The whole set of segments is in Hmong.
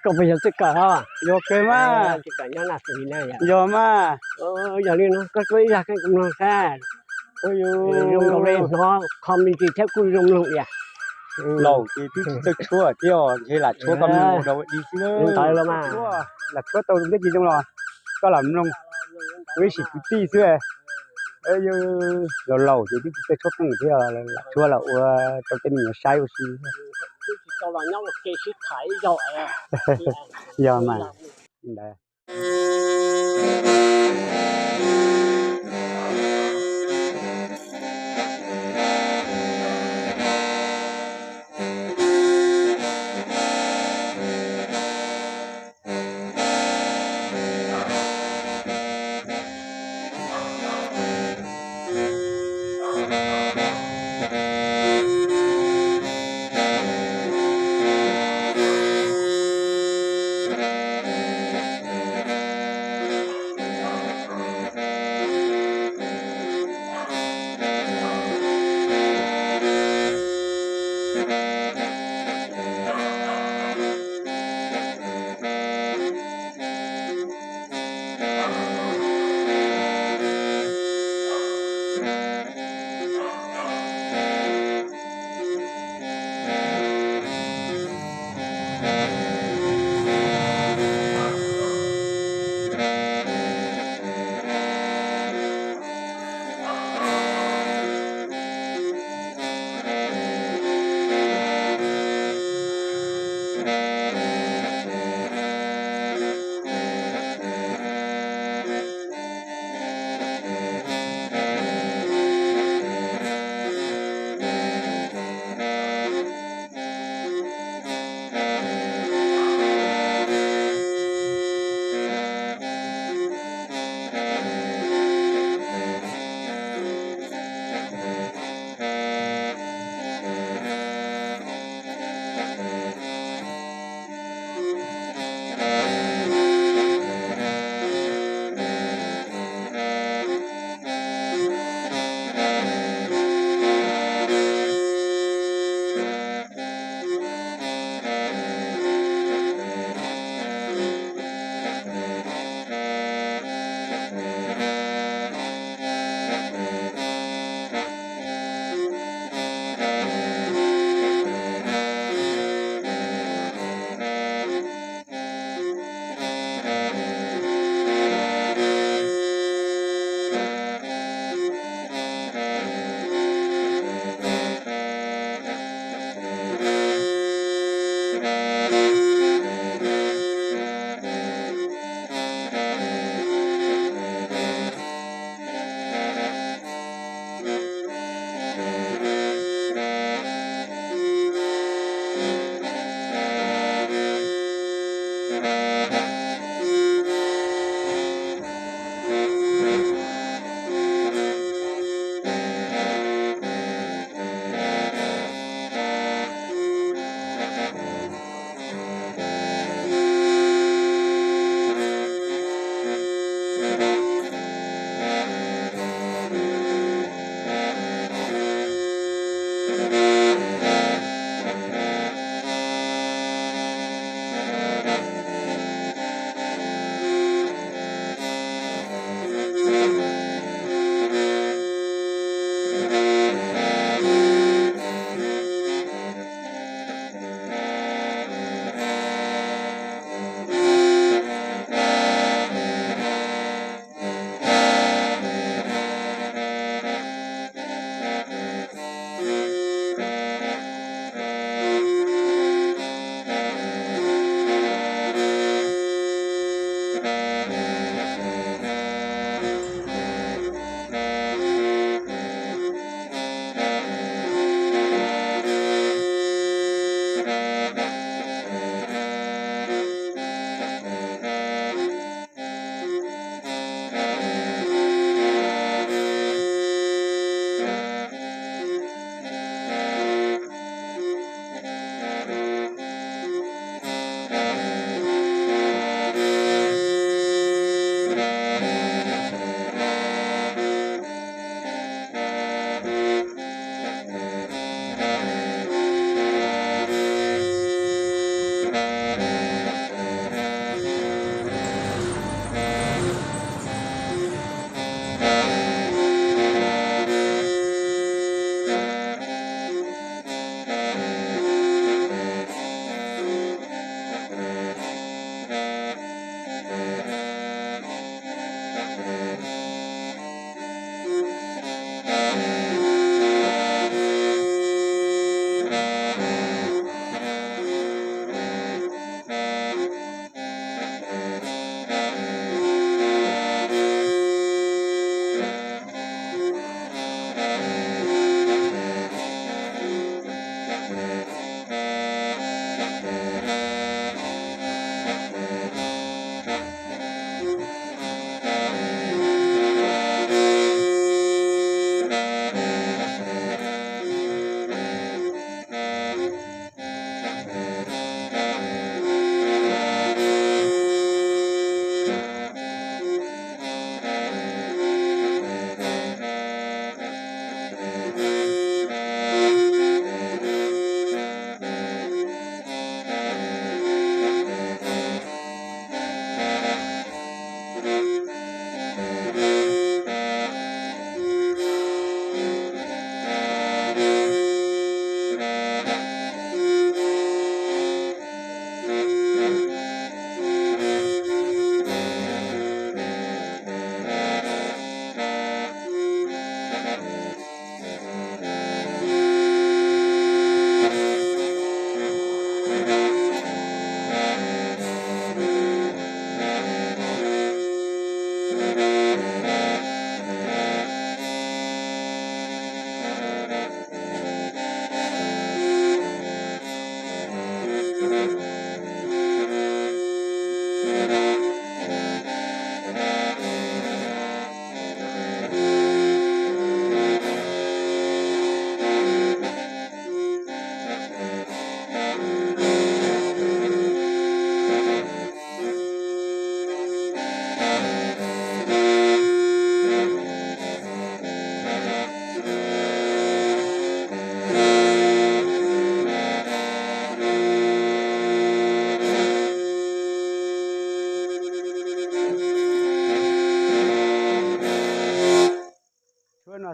Koj puas yog txij kawm os? Yog kawg mas. Txij kawm nyob Naj Xwm na yom? Yog mas. Yog li no koj tuaj ib zag koj mloog saib. Zoo nkaus li hnov qho me ntsis thiab kuj zoo mloog ib yam. Laus ces twb tsis txawj tshuab thiab os, ntshe lam tshuab koj mloog rau ua dib xwb. Ntawd los mas, lam tshuab tau thiab tsis zoo los koj lam mloog, ua ib sim kwv tij xwb. Laus laus ces twb tsis txawj tshuab qeej thiab, lam tshuab los ua rau tej me nyuam saib ua si. Yog mas. Ntawd.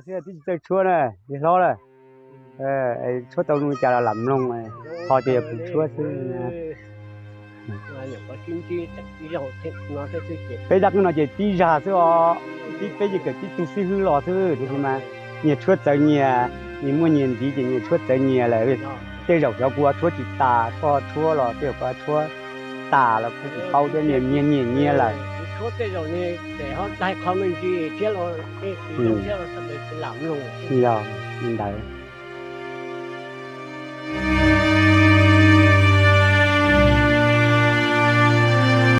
Thiab twb tsis txawj tshuab na, li hlob lawm. Tshuab tau li cas los lam mloog, qhov tias yog kuv tshuab xwb. Peb dab qeej no ces tib zag xwb os, tib peb ces kawm tib tug xib hwb los xwb, tiam sis mas nyias tshuab txawv nyias, nyias muaj nyias ntxiv ces nyias tshuab txawv nyias lawm. Tej zaum xyov kuv ho tshuab tsis tas, koj tshuab los tej zaum koj tshuab tas los kuv tsis paub thiab, nyias nyias nyias nyias lawm. Yog li ntawd.